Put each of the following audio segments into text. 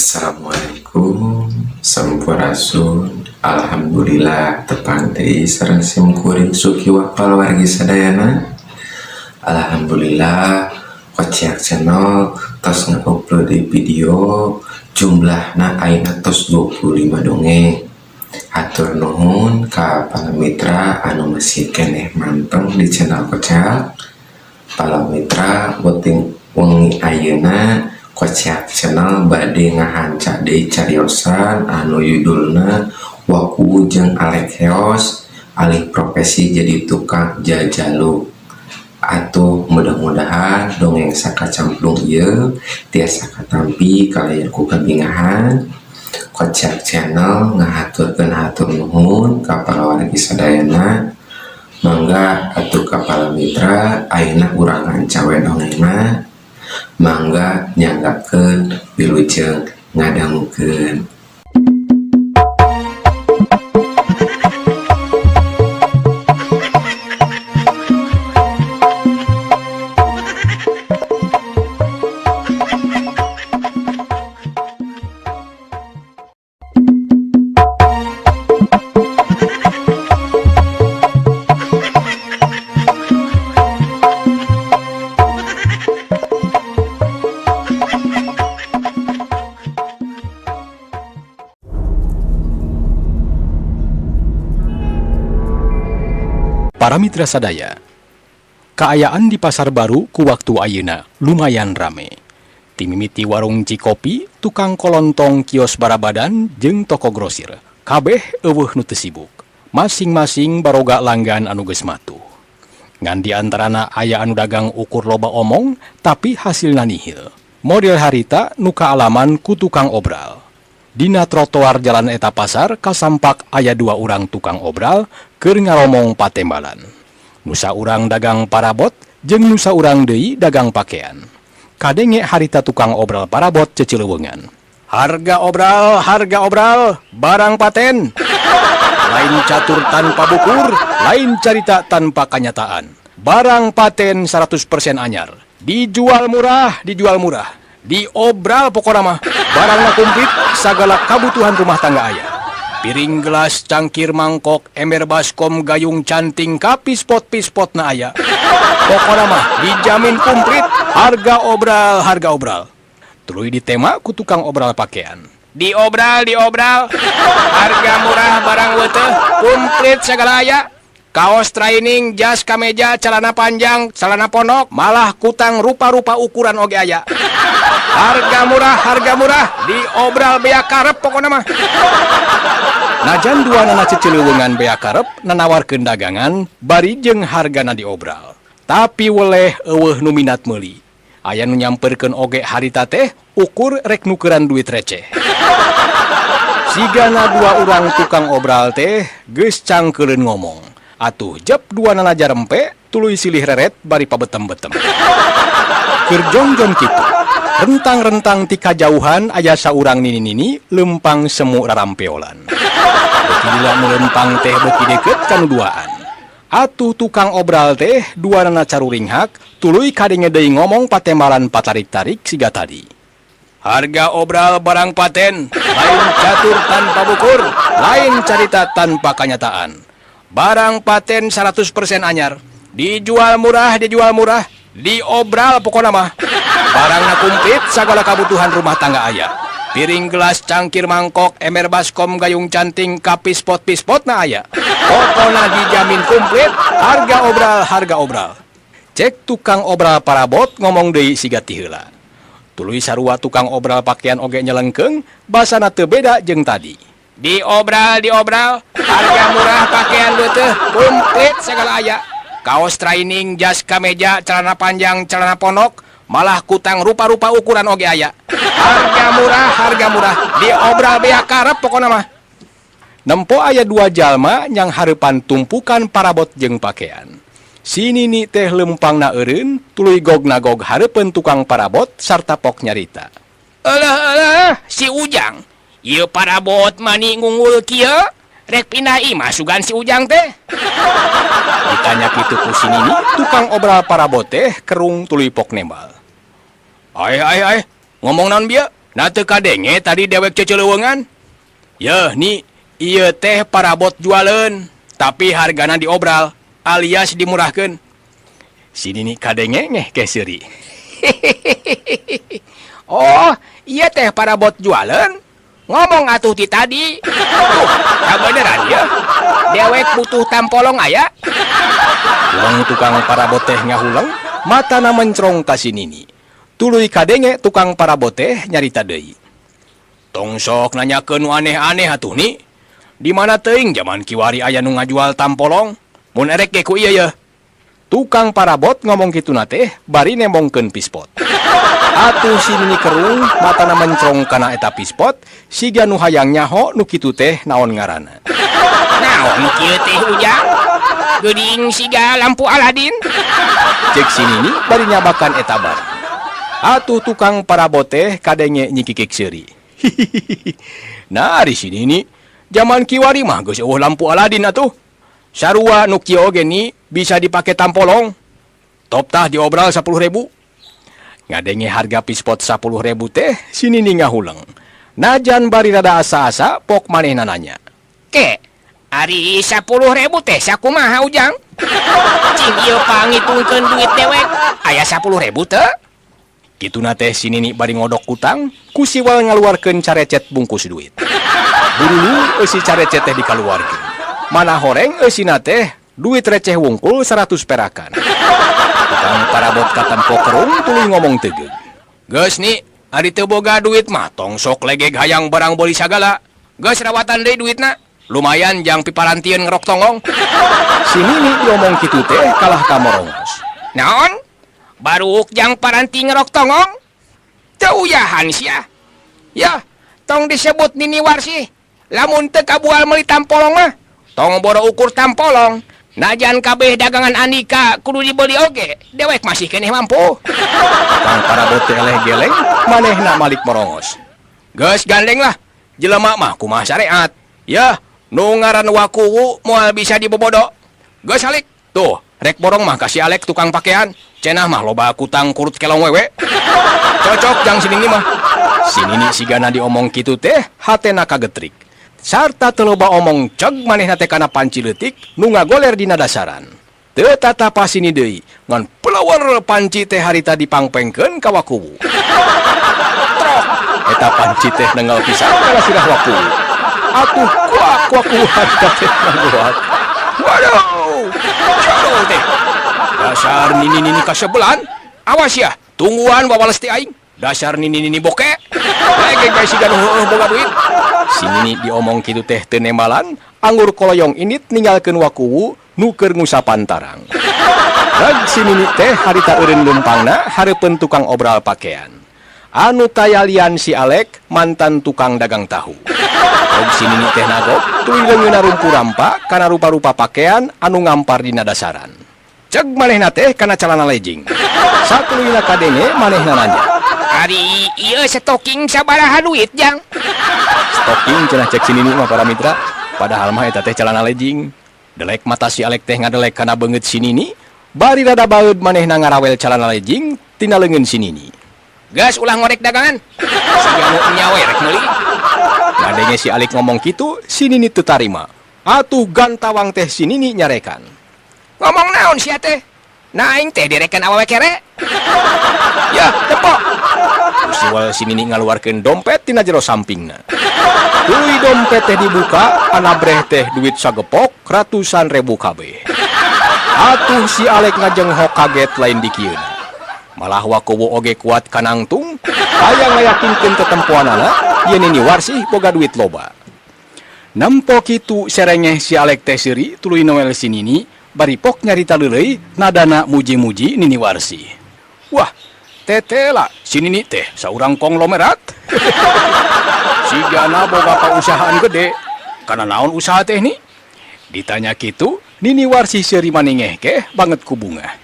Assalamualaikum, Sampurasun. Alhamdulillah tepang deui sareng sim kuring Suki Wapal wargi sadayana. Alhamdulillah, Kociak Channel tos ngupload di video, jumlahna ayeuna tos 25 dongeng. Hatur nuhun ka para mitra anu masih keneh manteng di channel Kocak. Para mitra, penting wengi ayeuna Kociak Channel bade ngahanca deui cariosan anu judulna Waku jeung Alek Heos Alih Profesi Jadi Tukang Jajalu. Atuh mudah-mudahan dongeng sakacamplung ieu tiasa katampi kalayan ku kabingahan. Kociak Channel ngahaturkeun hatur nuhun ka para wargi sadayana. Mangga atuh ka para mitra, ayeuna urang hanca we dongengna. Mangga nyanggakeun, wilujeng ngadangukeun. Para mitra sadaya, kaayaan di Pasar Baru ku waktu ayeuna lumayan rame. Timimiti warung Cikopi, tukang kolontong, kios barabadan, jeung toko grosir. Kabeh euweuh nu teu sibuk. Masing-masing baroga langgan anu geus matuh. Ngan di antarana aya anu dagang ukur loba omong, tapi hasilna nihil. Model harita nu kaalaman ku tukang obral. Dina trotoar jalan eta pasar kasampak aya dua urang tukang obral keur ngaromong patembalan. Nu saurang dagang parabot jeung nu saurang deui dagang pakaian. Kadenge harita tukang obral parabot cecileuweungan. Harga obral, harga obral, barang paten. Lain catur tanpa bukur, lain carita tanpa kanyataan. Barang paten 100% anyar. Dijual murah, dijual murah. Diobral pokona mah. Barangna komplit, sagala kabutuhan rumah tangga aya. Piring, gelas, cangkir, mangkok, ember, baskom, gayung, canting, kapispot pispot na aya. Pokona mah dijamin komplit, harga obral, harga obral. Tuluy ditema ku tukang obral pakaian. Diobral, diobral, harga murah, barang weteh, komplit segala aya. Kaos training, jas, kameja, celana panjang, celana pondok, malah kutang rupa-rupa ukuran oge aya. Harga murah, harga murah, diobral bea karep pokona mah. Najan dua nana cecileuweungan bea karep nanawarkeun dagangan bari jeung hargana diobral. Tapi weleh euweuh nu minat meuli. Aya nu nyamperkeun oge harita teh ukur rek nukeran duit receh. Sigana dua urang tukang obral teh geus cangkeuleun ngomong. Atuh jep dua nana jarempe tuluy silih reret bari pabetem-betem. Keur jongjon kitu. Rentang-rentang ti kajauhan aya saurang nini-nini lempang semu rarampeolan. Beuki lila nu lempang teh beuki deukeut ka nu duaan. Atuh tukang obral teh dua nana caruringhak tuluy kadenge deui ngomong patembalan patarik-tarik siga tadi. Harga obral barang paten, lain catur tanpa bukur, lain carita tanpa kanyataan. Barang paten 100% anyar, dijual murah, dijual murah, diobral pokona mah. Barangna komplit, sagala kabutuhan rumah tangga aya. Piring, gelas, cangkir, mangkok, ember, baskom, gayung, canting, kapispot pispot na aya. Pokona dijamin komplit, harga obral, harga obral. Cek tukang obral parabot ngomong deui siga ti heula. Tuluy sarua tukang obral pakaian oge nyelengkeung, basana teu beda jeung tadi. Diobral, diobral, harga murah, pakaian leuteut, komplit segala aya. Kaos training, jas, kameja, celana panjang, celana pondok, malah kutang rupa-rupa ukuran oge aya. Harga murah, harga murah, diobral bea karep pokona mah. Nempo aya dua jalma yang hareupan tumpukan parabot jeung pakaian. Si nini teh lempangna eureun, tuluy gog-nagog hareupeun tukang parabot sarta pok nyarita. Alah, alah, si Ujang. Ieu parabot mani ngunggul kieu, rek pindah imah sugan si Ujang teh. Ditanya kitu ku si nini, tukang obral parabot teh kerung tuluy pok nembal. Ai, ai, ai, ngomong naon bieu? Nah, teu kadenge tadi dewek cecelewengan? Yeuh, Ni, ieu teh parabot jualeun, tapi hargana diobral alias dimurahkeun. Si Nini kadenge ngeh seuri. Oh, ieu teh parabot jualeun? Ngomong atuh ti tadi. Tuh, beneran ya. Dewek butuh tampolong aya. Ulang tukang parabot teh ngahuleng, matana mencrong ka si Nini. Tuluy kadenge tukang parabot teh nyarita deui. Tong sok nanyakeun nu aneh-aneh atuh, Ni. Di mana teuing jaman kiwari aya nu ngajual tampolong? Mun erek ge ku ieu ye. Tukang parabot ngomong kituna teh bari nembongkeun pispot. Atuh si Nini kerung, matana mencrong kana eta pispot, siga nu hayang nyaho nu kitu teh naon ngaranna. Naon nu kieu teh, Ujang? Geuning siga lampu Aladin. Cek si Nini bari nyabakan eta barang. Atuh tukang parabot teh kadenge nyikikik seuri. Nah, ari si Nini, jaman kiwari mah geus euweuh lampu Aladin atuh. Sarua nu kieu oge, Ni, bisa dipake tampolong. Top tah diobral 10.000. Ngadenge harga pispot 10.000 teh si Nini ngahuleng. Najan bari rada asa-asa pok manehna nanya. Ke, ari 10.000 teh sakumaha, Ujang? Cing ieu pangitungkeun duit dewek. Aya 10.000 teu? Kituna teh si Nini bari ngodok kutang, ku siwal ngaluarkeun carecet bungkus duit. Burulu eusi carecet teh dikaluarkeun. Mana horeng eusina teh duit receh wungkul 100 perakan. Tukang parabot katempo kerung tuluy ngomong tegeug. Geus, Ni, ari teu boga duit mah tong sok legeg hayang barang boli sagala. Geus, rawatan deui duitna. Lumayan jang piparantieun ngerok tonggong. Si Nini diomong kitu teh kalah ka morongos. Naon? Baruk jang paranti ngerok tonggong? Teu uyahan sia. Ya, tong disebut Nini Warsih. Lamun teu kabual meuli tampolong mah, tong boro ukur tampolong. Najan kabeh dagangan Andika kudu dibeli oge, dewek masih keneh mampu. Tukang parabot teh eleh geleng, manehna malik morongos. Geus, gandeng lah. Jelema mah kumaha syariat. Ya, nu ngaran wakuwu moal bisa dibobodo. Geus alik. Tuh, rek borong mah kasih Alek tukang pakaian. Cenah mah loba kutang kurut kelong wewe. Cocok jang si Nini mah. Si Nini sigana diomong kitu teh hatena kagetrik. Sarta teu loba omong ceg manehna teh kana panci leutik nu ngagoler dina dasaran. Teu tatapa sini deui, ngan pelawar panci teh harita dipangpengkeun ka wakuwu. Trok, eta panci teh nengel pisan kana sirah wakuwu. Atuh kuak wakuwu harita teh ngagoak. Waduh, jauh teh. Dasar nini-nini kasebelan. Awas ya, tungguan wawales ti aing. Dasar nini-nini boke. Lege guys siga nu heueuh boga duit. Si Nini diomong kitu teh teu nembalan, anggur koloyong init ninggalkeun wakuwu nu keur ngusapan tarang. Reg si Nini teh harita eureun leumpangna hareupeun tukang obral pakaian. Anu tayalian si Alek, mantan tukang dagang tahu. Og si Nini teh nagok, tuluy leungeunna rumpu rampa kana rupa-rupa pakaian anu ngampar dina dasaran. Ceg manehna teh kana calana legging. Satuluyna kadenge manehna nanya. Ari ieu stocking sabaraha duit, Jang? Stocking cenah cek si Nini mah, para mitra. Padahal mah eta teh celana legging. Delek mata si Alek teh ngadelek kana beungeut si Nini. Bari rada baeud manehna ngarawel celana legging tina leungeun si Nini. Geus, ulah ngorek dagangan. Siga nu nya we rek meuli. Ngadenge si Alik ngomong kitu, si Nini teu tarima. Atuh gantawang teh si Nini nyarekan. Ngomong naon sia teh? Nah, aing teh direken awewe kere. Ya, tempo. Usiwal si Nini ngaluarkeun dompet tina jero sampingna. Tuluy dompet teh dibuka, anabreh teh duit sagepok ratusan ribu kabeh. Atuh si Alek ngajenghok kaget lain dikieuna. Malah wakuwu oge kuat kanangtung, hayang ngayakinkeun tetempoanana yen Nini Warsih boga duit loba. Nempo kitu serengeh si Alek teh seuri tuluy noel si Nini bari pok nyarita leuleuy nadana muji-muji Nini Warsih. Wah, tetela si Nini teh saurang konglomerat. Sigana boga pausahaan gede. Kana naon usaha teh, Ni? Ditanya kitu, Nini Warsih seuri maningeh keh banget ku bunga.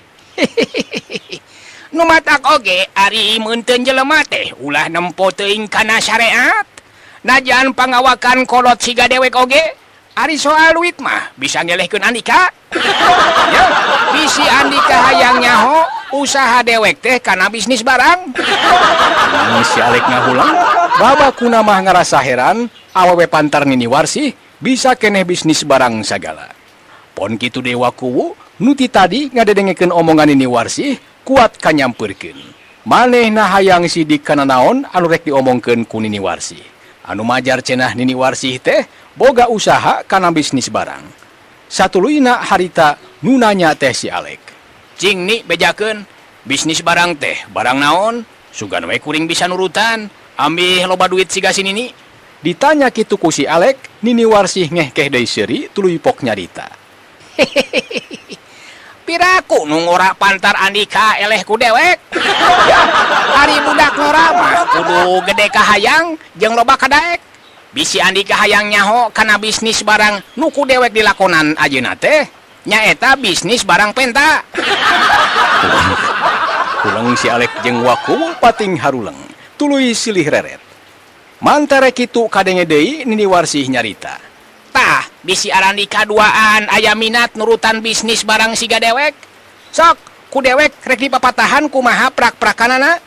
Nu matak oge ari meunteun jelema teh ulah nempo teuing kana syariat. Najan pangawakan kolot siga dewek oge, ari soal duit mah bisa ngelehkeun Andika. Ya, bisi Andika hayang nyaho. Usaha dewek teh kana bisnis barang. Si Alek ngahulang, babakuna mah ngarasa heran, awewe pantar Nini Warsih bisa keneh bisnis barang sagala. Pon kitu deui Wakuwu, nu ti tadi ngadedengekeun omongan Nini Warsih, kuat kanyampeurkeun. Manehna hayang sidik kana naon anu rek diomongkeun ku Nini Warsih. Anu majar cenah Nini Warsih teh boga usaha kana bisnis barang. Satuluyna harita nu nanya teh si Alek. Cing Ni bejakeun, bisnis barang teh barang naon? Sugan we kuring bisa nurutan, ambih loba duit siga si Nini. Ditanya kitu ku si Alek, Nini Warsih ngehkeh deui seuri tuluy pok nyarita. Piraku nu ngora pantar Andika eleh ku dewek. Ya, ari budak ngora mah kudu gede kahayang jeung loba kadaek. Bisi Andika hayang nyaho kana bisnis barang nu ku dewek dilakonan ayeuna teh, nyaeta bisnis barang penta. Huleng si Alek jeung Wakuwu pating haruleng, tuluy silih reret. Mantara kitu kadenge deui Nini Warsih nyarita. Tah, bisi Arandika duaan aya minat nurutan bisnis barang siga dewek. Sok, ku dewek rek dipapatahan kumaha prak-prakanana.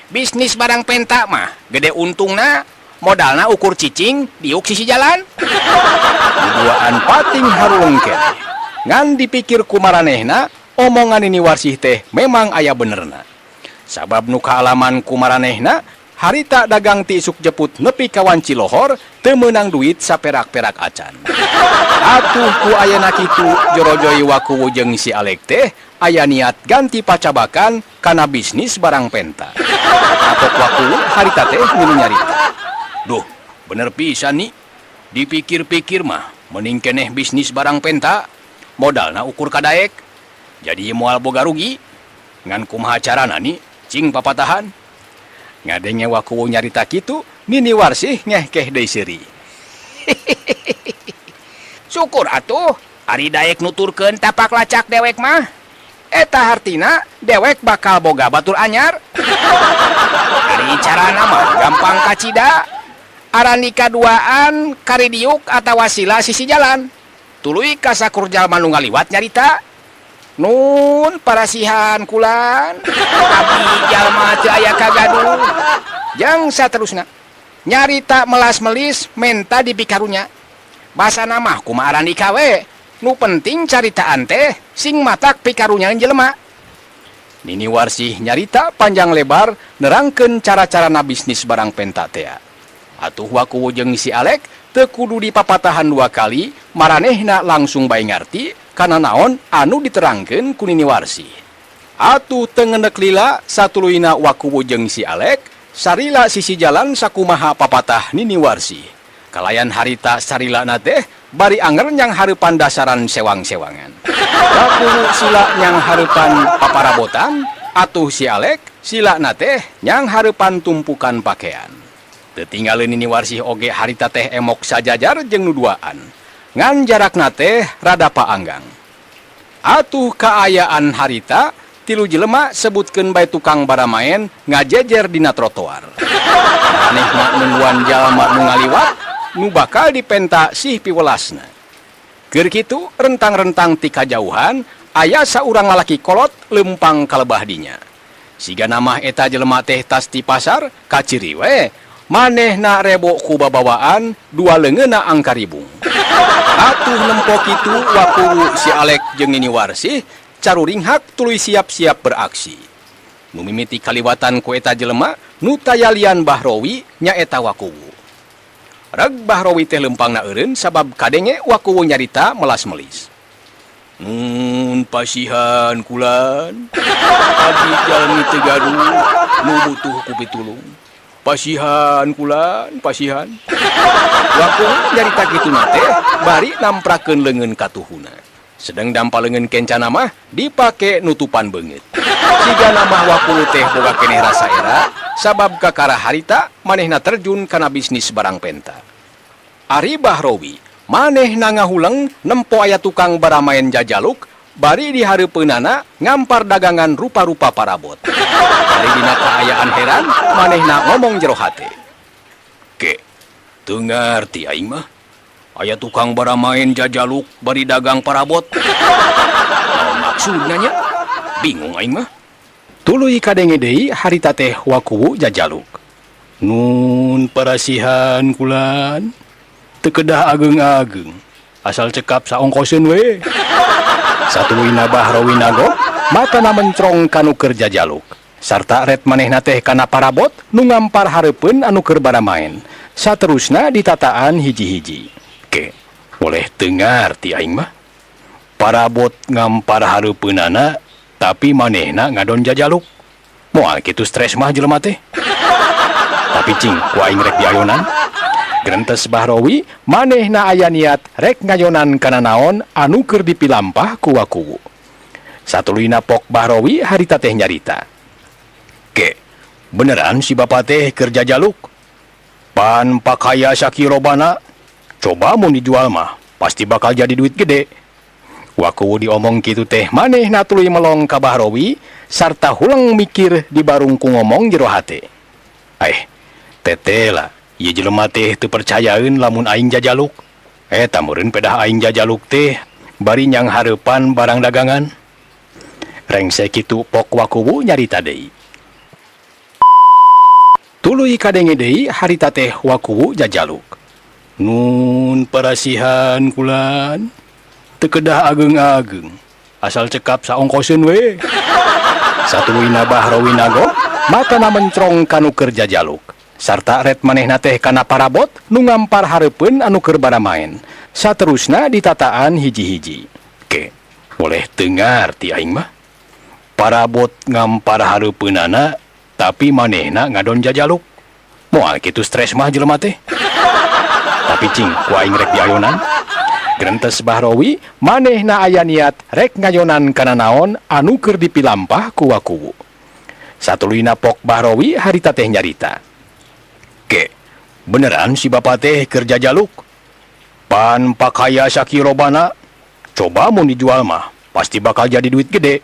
Bisnis barang penta mah gede untungna, modalna ukur cicing diuk sisi jalan. Duaan pating haruleng keneh. Ngan dipikir ku maranehna, omongan Nini Warsih teh memang aya benerna. Sabab nu kaalaman ku maranehna, harita dagang ti isuk jeput nepi ka wanci lohor teu meunang duit saperak-perak acan. Atuh ku ayana kitu jorojoi Wakuwu jeung si Alek teh aya niat ganti pacabakan kana bisnis barang penta. Atok Wakuwu harita teh milu nyarita. Duh, bener pisan nih. Dipikir-pikir mah mending keneh bisnis barang penta, modalna ukur kadaek. Jadi moal boga rugi. Ngan kumaha carana nih, cing papatahan. Ngadenge Wakuwu nyarita kitu, Nini Warsih ngehkeh deui seuri. Syukur atuh, ari daek nuturkeun tapak lacak dewek mah. Eta hartina dewek bakal boga batur anyar. Ari carana mah gampang kacida. Arandika duaan karidiuk atawa sila sisi jalan. Tuluy ka sakur jalma nu ngaliwat nyarita. Nun parasihan kulan, tapi jalma teu aya kagaduh. Jang saterusna nyarita melas-melis menta dipikarunya. Basana mah kumaha Arandika we, nu penting caritaan teh sing matak pikarunya jelema. Nini Warsih nyarita panjang lebar nerangkeun cara-carana bisnis barang penta tea. Atuh Wakuwu jeung si Alek teu kudu dipapatahan dua kali, maranehna langsung bae ngarti kana naon anu diterangkeun ku Nini Warsih. Atuh teu ngenek lila satuluyna Wakuwu jeung si Alek sarila sisi jalan sakumaha papatah Nini Warsih. Kalayan harita sarilana teh bari anger nyang hareupan dasaran sewang-sewangan. Wakuwu sila nyang hareupan paparabotan, atuh si Alek silana teh nyang hareupan tumpukan pakaian. Teu tinggaleun Nini Warsih oge harita teh emok sajajar jeung nu duaan. Ngan jarakna teh rada paanggang. Atuh kaayaan harita tilu jelema sebutkeun bae tukang baramaen ngajejer dina trotoar. Manehna nungguan jalma nu ngaliwat nu bakal dipenta sih piwelasna. Keur kitu rentang-rentang ti kajauhan aya saurang lalaki kolot lempang kalebah dinya. Siga namah eta jelema teh tas ti pasar kaciri we. Manehna rebo ku babawaan dua leungeunna angkaribung. Atuh nempo kitu Wakuwu si Alek jeung Nini Warsih caruringhak tuluy siap-siap beraksi. Nu mimiti kaliwatan ku eta jelema nu tayalian Bahrowi nyaeta Wakuwu. Reg Bahrowi teh lempangna eureun sabab kadenge Wakuwu nyarita melas-melis. Nun pasihan kulan, abdi jalmi teu gaduh nu butuh ku pitulung. Pasihan kulan, pasihan. Wakuwu nyarita kituna teh bari namprakeun leungeun katuhuna. Sedeng dampa leungeun kencana mah dipake nutupan beungeut. Siga namah Wakuwu teh boga keneh rasa era sabab kakara harita manehna terjun kana bisnis barang penta. Ari Bahrowi manehna ngahuleng nempo aya tukang baramaen jajaluk bari dihareupeunana ngampar dagangan rupa-rupa parabot. Bari dina kaayaan heran manehna ngomong jero hate. Ke, teu ngarti aing mah. Aya tukang baramaen jajaluk bari dagang parabot. Naon maksudna nya? Bingung aing mah. Tuluy kadenge deui harita teh Wakuwu jajaluk. Nun parasihan kulan teu kedah ageung-ageung asal cekap saongkoseun we. Satuluyna Bahrowi nagok matana mencrong kanu keur jajaluk sarta ret manehna teh kana parabot nu ngampar hareupeun anu keur baramaen. Saterusna ditataan hiji-hiji. Ke, boleh teu ngarti aing mah. Parabot ngampar hareupeunana tapi manehna ngadon jajaluk. Moal kitu stres mah jelema teh. Tapi cing ku aing rek diayonan. Gerentes Bahrowi manehna aya niat rek ngayonan kana naon anu keur dipilampah ku Wakuwu. Satuluyna Pok Bahrowi harita teh nyarita. Ke, beneran si bapak teh keur jajaluk? Pan pakaya sakirobana, coba mun dijual mah pasti bakal jadi duit gede. Wakuwu diomong kitu teh manehna tuluy melong ka Bahrowi sarta huleng mikir di barungku ngomong jero hate. Eh, tetela, ieu jelema teh teu percayaeun lamun aing jajaluk. Eta meureun pedah aing jajaluk teh bari nyang hareupan barang dagangan. Rengse kitu Pok Wakuwu nyarita deui. Tuluy kadenge deui harita teh Wakuwu jajaluk. Nun parasihan kulan teu kedah ageung-ageung asal cekap saongkoseun we. Satuluyna Bahrowi nagok matana mencrong kanu keur jajaluk sarta ret manehna teh kana parabot nu ngampar hareupeun anu keur baramaen. Saterusna ditataan hiji-hiji. Ke, boleh teu ngarti aing mah. Parabot ngampar hareupeunana tapi manehna ngadon jajaluk. Moal kitu stres mah jelema teh. Tapi cing ku aing rek diayonan. Gerentes Bahrowi manehna aya niat rek ngayonan kana naon anu keur dipilampah ku Wakuwu. Satuluyna Pok Bahrowi harita teh nyarita. Ke, beneran si bapak teh keur jajaluk? Pan pakaya sakirobana, coba mun dijual mah pasti bakal jadi duit gede.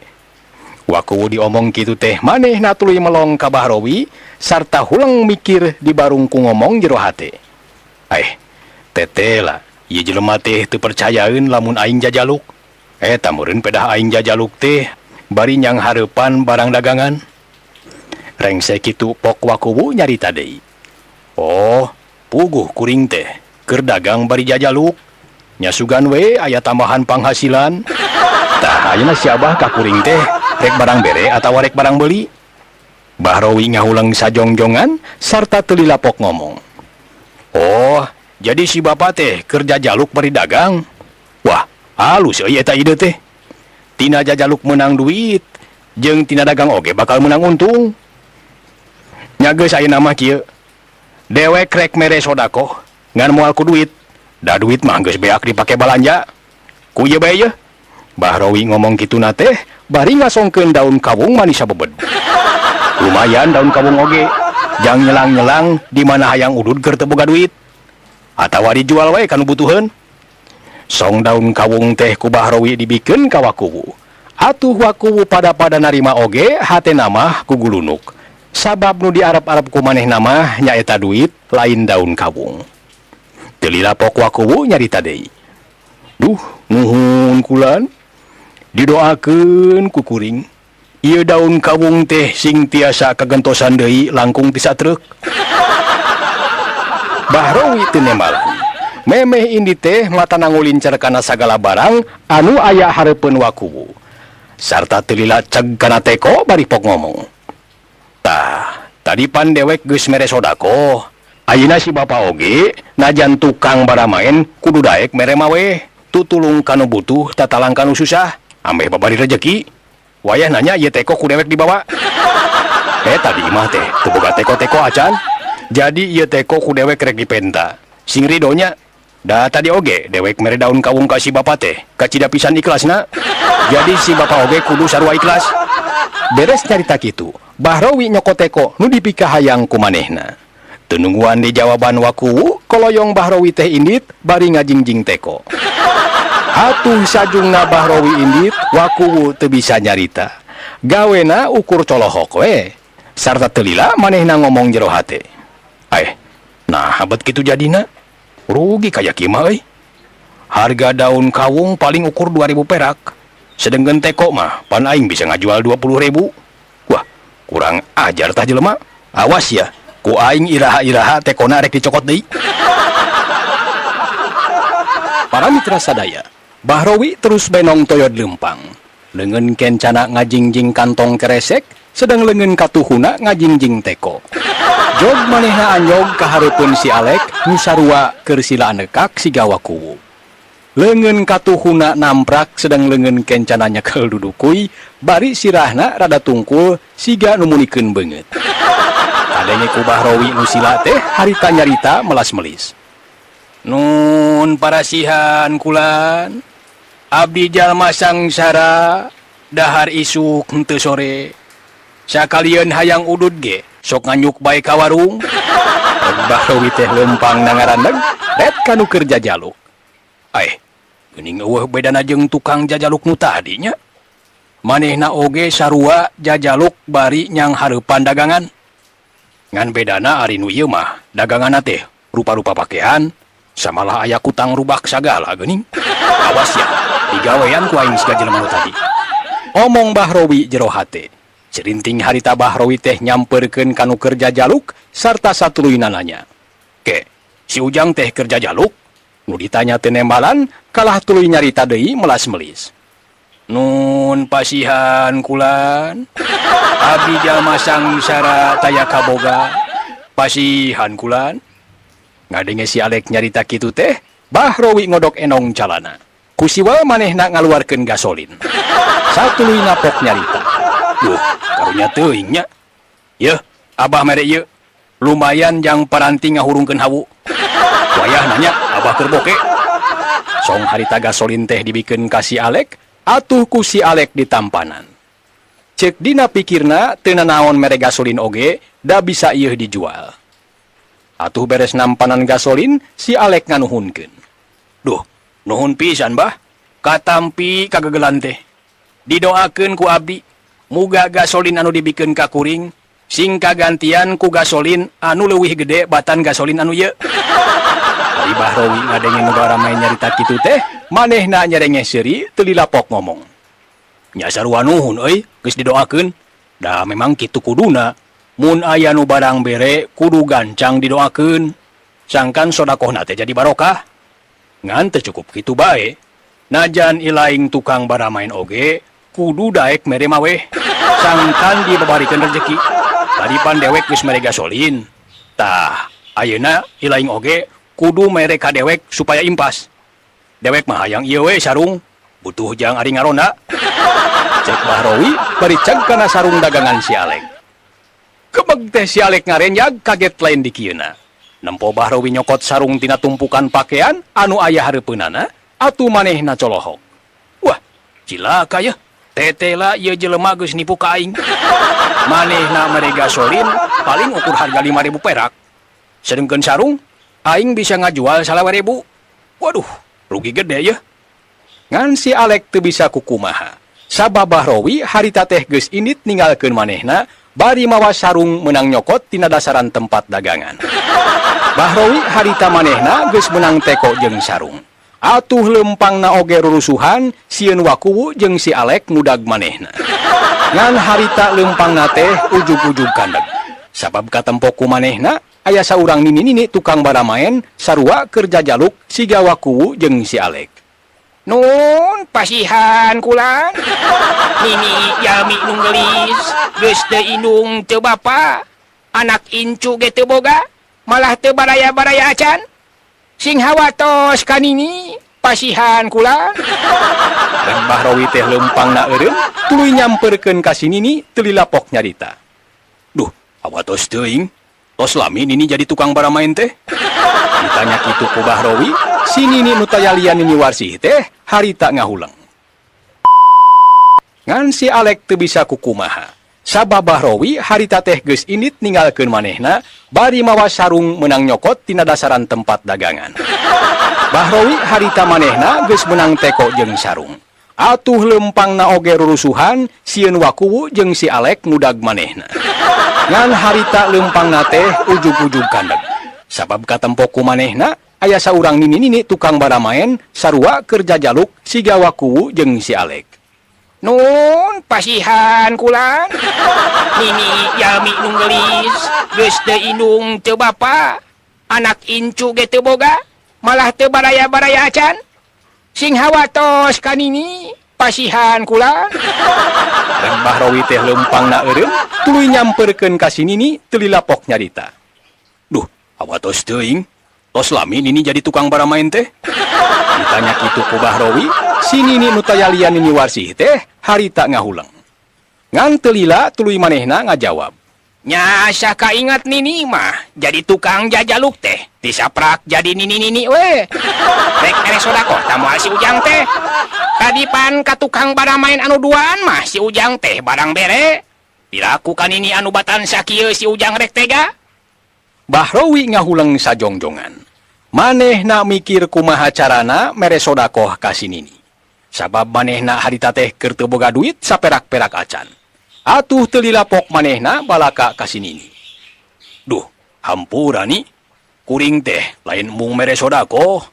Wakuwu diomong kitu teh manehna tuluy melong ka Bahrowi sarta huleng mikir di barungku ngomong jero hate. Eh, tetela, ieu jelema teh teu percayaeun lamun aing jajaluk. Eta meureun pedah aing jajaluk teh bari nyang hareupan barang dagangan. Rengse kitu Pok Wakuwu nyarita deui. Oh, puguh kuring teh keur dagang bari jajaluk. Nya sugan we aya tambahan panghasilan. Tah ayeuna si Abah ka kuring teh rek barang bere atawa rek barang beuli. Bahrowi ngahuleng sajongjongan sarta teu lilapok ngomong. Oh, jadi si bapak teh keur jajaluk bari dagang. Wah, halus euy eta ide teh. Tina jajaluk meunang duit, jeung tina dagang oge bakal meunang untung. Nya geus ayeuna mah kieu. Dewek rek mere sodakoh ngan moal ku duit. Da duit mah geus beak dipake balanja. Ku ieu bae yeuh. Bahrowi ngomong kituna teh bari ngasongkeun daun kawung manis sabebed. Lumayan daun kawung oge. Jang nyelang-nyelang di mana hayang udud keur teu boga duit. Atawa dijual wae kanu butuheun. Song daun kawung teh ku Bahrowi dibikeun ka Wakuwu. Atuh Wakuwu pada-pada narima oge hatena mah kugulunuk. Sabab nu diarep-arep ku manehna mah nyaeta duit lain daun kawung. Teu lila Pok Wakuwu nyarita deui. Duh, nuhun kulan. Didoakeun ku kuring. Ieu daun kawung teh sing tiasa kagentosan deui langkung ti satruk. Bahrowi teu nembalan. Memeh indi teh matana ngulincer kana sagala barang anu aya hareupeun Wakuwu. Sarta teu lila ceg kana teko bari pok ngomong. Tah, tadi pan dewek geus mere sodakoh. Ayeuna si bapa oge najan tukang baramaen kudu daek mere maweh. Tutulung kanu butuh tatalang kanu susah. Ambeh babari rejeki. Wayah nanya ieu teko ku dewek dibawa. Tadi imah teh teu boga teko-teko acan. Jadi ieu teko ku dewek rek dipenta. Sing ridonya. Da tadi oge dewek mere daun kawung ka si bapa teh. Kacida pisan ikhlasna. Jadi si bapa oge kudu sarua ikhlas. Beres nyarita kitu, Bahrowi nyokot teko nu dipikahayang ku manehna. Teu nungguan di jawaban Wakuwu, koloyong Bahrowi teh indit bari ngajingjing teko. Atuh sajungna Bahrowi indit, Wakuwu teu bisa nyarita. Gawena ukur colohok we. Sarta teu lila manehna ngomong jero hate. Eh, nah bet kitu jadina. Rugi kaya kieu mah euy. Harga daun kawung paling ukur 2000 perak. Sedengkeun teko mah pan aing bisa ngajual 20.000. Wah, kurang ajar tah jelema. Awas ya, ku aing iraha-iraha tekona rek dicokot deui. Para mitra sadaya, Bahrowi terus benong toyod lempang. Leungeun kencana ngajingjing kantong keresek, sedang leungeun katuhuna ngajingjing teko. Jog manehna anjog ka hareupeun si Alek nu sarua keur sila nekak siga wakuwu. Leungeun katuhuna namprak sedang leungeun kencana nyekel dudukui, bari sirahna rada tungkul siga nu munikeun beungeut. Kadenge ku Bahrowi nu sila teh harita nyarita melas-melis. Nun parasihan kulan, abdi jalma sangsara dahar isuk henteu sore. Sakalieun hayang udud ge sok nganyuk bae ka warung. Bahrowi teh lempang nangarandeg ret kanu keur jajaluk. Aeh, geuning eueuh bedana jeung tukang jajaluk nu tadi nya. Manehna oge sarua jajaluk bari nyang hareupan dagangan. Ngan bedana ari nu ieu mah daganganna teh rupa-rupa pakean, samalah aya kutang rubak sagala geuning. Awas ya, digawean ku aing siga jelema nu tadi. Omong Bahrowi jero hate. Cerinting harita Bahrowi teh nyamperkeun kanu keur jajaluk sarta satuluyna nanya. Ke, si Ujang teh keur jajaluk? Nu ditanya teu nembalan, kalah tuluy nyarita deui melas-melis. Nun pasihan kulan, abdi jalma sangsara taya kaboga. Pasihan kulan. Ngadenge si Alek nyarita kitu teh, Bahrowi ngodok enong calana. Ku siwal manehna ngaluarkeun gasolin. Satuluy napok nyarita. Duh, karunya teuing nya. Yeuh, abah mere ieu. Lumayan jang paranti ngahurungkeun hawu. Wayah nanya, abah keur boke. Song harita gasolin teh dibikeun ka si Alek, atuh ku si Alek ditampanan. Ceuk dina pikirna teu nanaon mere gasolin oge, da bisa ieu dijual. Atuh beres nampanan gasolin, si Alek nganuhunkeun. Duh, nuhun pisan bah. Katampi kagegelan teh. Didoakeun ku abdi, muga gasolin anu dibikeun ka kuring sing kagantian ku gasolin anu leuwih gede batan gasolin anu ieu. Ari Bahrowi ngadenge nu baramai nyarita kitu teh, manehna nyerengeh seuri teu lilapok ngomong. Nya sarua nuhun euy, geus didoakeun. Da memang kitu kuduna. Mun aya nu barang bere kudu gancang didoakeun. Sangkan sodakohna teh jadi barokah. Ngan teu cukup kitu bae. Najan ilaing tukang baramain oge kudu daek mere maweh. Sangkan dibabarikeun rezeki. Tadi pan dewek geus mere gasolin. Tah, ayeuna ilaing oge kudu mere ka dewek supaya impas. Dewek mah hayang ieu we sarung, butuh jang ari ngaronda. Cek Bahrowi bari cag kana sarung dagangan si Alek. Kebeg teh si Alek ngarenjag kaget lain dikieuna. Nempo Bahrowi nyokot sarung tina tumpukan pakaian anu aya hareupeunana, atuh manehna colohok. Wah, cilaka yeuh. Tetela ieu jelema geus nipu ka aing. Manehna mere gasolin paling ukur harga 5.000 perak. Sedengkeun sarung aing bisa ngajual 25.000. Waduh, rugi gede yeuh. Ngan si Alek teu bisa kukumaha. Sabab Bahrowi harita teh geus indit ninggalkeun manehna bari mawa sarung menang nyokot tina dasaran tempat dagangan. Bahrowi harita manehna geus menang teko jeung sarung. Atuh lempangna oge rurusuhan sieun wakuwu jeung si Alek ngudag manehna. Ngan harita lempangna teh ujug-ujug kandeg. Sabab katempo ku manehna aya saurang nini-nini tukang baramaen sarua keur jajaluk siga wakuwu jeung si Alek. Nun pasihan kulan. Nini jalmi nu geulis, geus teu indung teu bapa, anak incu ge teu boga, malah teu baraya-baraya acan. Sing hawatos ka nini, pasihan kulan. Dan Bahrowi teh lempangna eureun, tuluy nyamperkeun ka si nini teu lilapok nyarita. Duh, hawatos teuing. Tos lami nini jadi tukang baramaen teh. Ditanya kitu ku Bahrowi, si nini nu tayalian nini Warsih teh harita ngahuleng. Ngan si Alek teu bisa kukumaha. Sabab Bahrowi harita teh geus indit ninggalkeun manehna bari mawa sarung menang nyokot tina dasaran tempat dagangan. Bahrowi harita manehna geus menang teko jeung sarung. Atuh lempangna oge rurusuhan sieun wakuwu jeung si Alek ngudag manehna. Ngan harita lempangna teh ujug-ujug kandeg. Sabab katempo ku manehna aya saurang nini-nini tukang baramaen sarua keur jajaluk siga wakuwu jeung si Alek. Nun pasihan kulan. Nini jalmi nu geulis, geus teu indung teu bapa, anak incu ge teu boga, malah teu baraya-baraya acan. Sing hawatos ka nini, pasihan kulan. Rek Bahrowi teh leumpangna eureun, tuluy nyamperkeun ka si Nini teu lila pok nyarita. Duh, hawatos teuing. Tos lami Nini jadi tukang baramaen teh. Ditanya kitu ku Bahrowi, si Nini nu tayalian Nini Warsih teh harita ngahuleng. Ngan teu lila tuluy manehna ngajawab. Nya sakaingat Nini mah jadi tukang jajaluk teh disaprak jadi nini-nini we. Rek mere sodakoh tah moal si Ujang teh. Tadi pan ka tukang baramaen anu duaan mah si Ujang teh barang bere. Piraku ka Nini anu batan sakieu si Ujang rek tega. Bahrowi ngahuleng sajongjongan. Manehna mikir kumaha carana mere sodakoh ka si Nini. Sabab manehna harita teh keur teu boga duit saperak-perak acan. Atuh teu lila pok manehna balaka ka si Nini. Duh, hampura ni. Kuring teh lain embung mere sodakoh.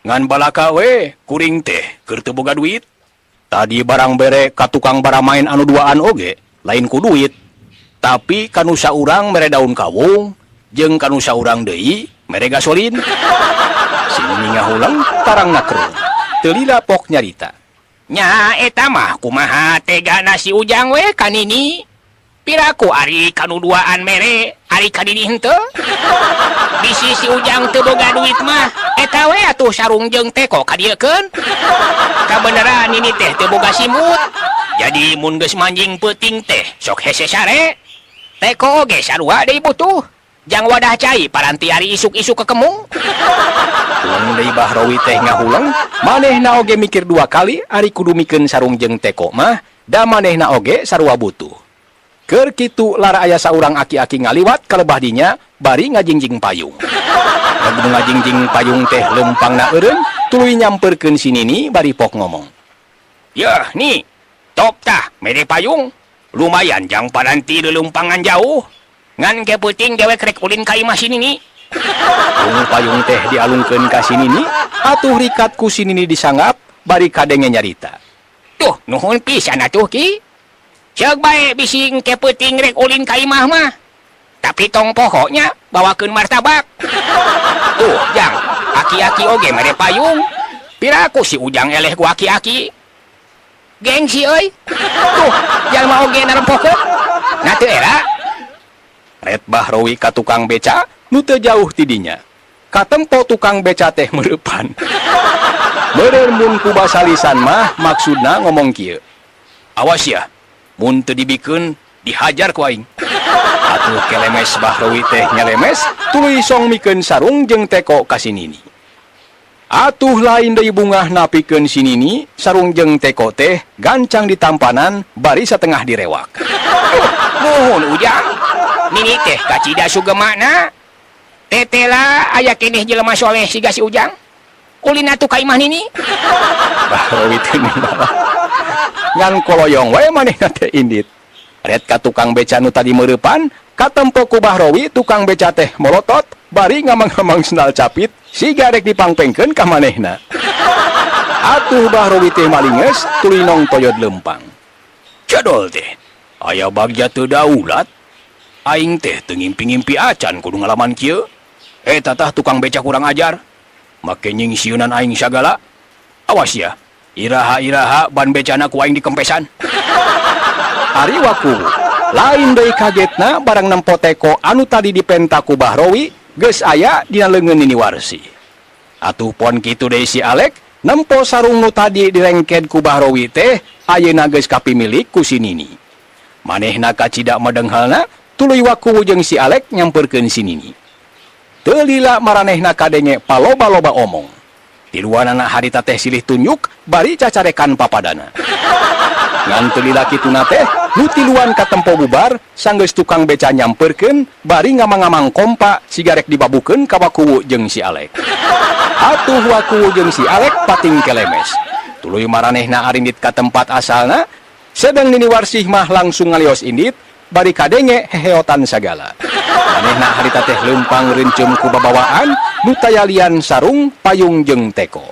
Ngan balaka we, kuring teh keur teu boga duit. Tadi barang bere ka tukang baramaen anu duaan oge, lain ku duit. Tapi kanu saurang mere daun kawung, jeung kanu saurang deui mere gasolin. Si Nini ngahuleng tarangna keruh. Teu lila pok nyarita. Nya eta mah kumaha tegana si Ujang we ka Nini. Piraku ari kanu duaan mere, ari ka Nini henteu. Bisi si Ujang teu boga duit mah, eta we atuh sarung jeung teko kadieukeun. Kabeneran Nini teh teu boga simut. Jadi mun geus manjing peuting teh sok hese sare. Teko oge sarua deui butuh. Jang wadah cai paranti ari isuk-isuk kekemung. Huleng deui Bahrowi teh ngahuleng, manehna oge mikir dua kali ari kudu mikeun sarung jeung teko mah, da manehna oge sarua butuh. Keur kitu lara aya saurang aki-aki ngaliwat ka lebah dinya bari ngajingjing payung. Reg nu ngajingjing payung teh leumpangna eureun, tuluy nyamperkeun si Nini bari pok ngomong. Yeuh ni, top tah mere payung. Lumayan jang paranti leuleumpangan jauh. Ngan ke peuting dewek rek ulin ka imah si Nini. Tung payung teh dialungkeun ka si Nini, atuh rikat ku si Nini disanggap bari kadenge nyarita. Tuh, nuhun pisan atuh ki. Ceuk bae bisi engke peuting rek ulin ka imah mah. Tapi tong poho nya bawakeun martabak. Tuh, Jang, aki-aki oge mere payung. Piraku si Ujang eleh ku aki-aki. Gengsi euy. Tuh, jalma oge narempokeun. Nah teu era. Ret Bahrowi ka tukang beca nu teu jauh ti dinya. Katempo tukang beca teh meureupan. Meureun mun ku basa lisan mah maksudna ngomong kieu. Awas ya, mun teu dibikeun dihajar ku aing. Atuh kelemes Bahrowi teh nyelemes tuluy song mikeun sarung jeung teko ka si Nini. Atuh lain deui bungah napikeun si Nini, sarung jeung teko teh gancang ditampanan bari satengah direwak. Duh, nuhun Ujang. Nini teh kacida sugemakna. Tetela aya keneh jelema soleh siga si Ujang. Ulin atuh ka imah Nini. Bahrowi teh nimbala. Ngan koloyong we manehna teh indit. Ret ka tukang beca nu tadi meureupan, katempo ku Bahrowi tukang beca teh molotot bari ngamang-ngamang sendal capit siga rek dipangpengkeun ka manehna. Atuh Bahrowi teh malinges tuluy nong toyod leumpang. Cedol teh, aya bagja teu daulat. Aing teh teu ngimpi-ngimpi acan kudu ngalaman kieu. Eta tah tukang beca kurang ajar. Make nyingsieunan aing sagala. Awas ya, iraha-iraha ban becana ku aing dikempesan. Ari waku, lain deui kagetna barang nempo teko anu tadi dipenta ku Bahrowi geus aya dina leungeun Nini Warsih. Atuh pon kitu deui si Alek nempo sarung nu tadi direngked ku Bahrowi teh ayeuna geus kapimilik ku si Nini. Manehna kacida medenghalna tuluy waku jeung si Alek nyamperkeun si Nini. Teu lila maranehna kadenge paloba-loba omong. Tiluanana harita teh silih tunjuk bari cacarekan papadana. Ngan teu lila kituna teh nu tiluan katempo bubar sanggeus tukang beca nyamperkeun bari ngamang-ngamang kompa sigarek dibabukeun ka Wakuwu jeung si Alek. Atuh Wakuwu jeung si Alek pating kelemes. Tuluy maranehna arindit ka tempat asalna, sedang Nini Warsih mah langsung ngalios indit bari kadenge heheotan sagala. Manehna harita teh leumpang reuncum ku babawaan nu tayalian sarung, payung jeung teko.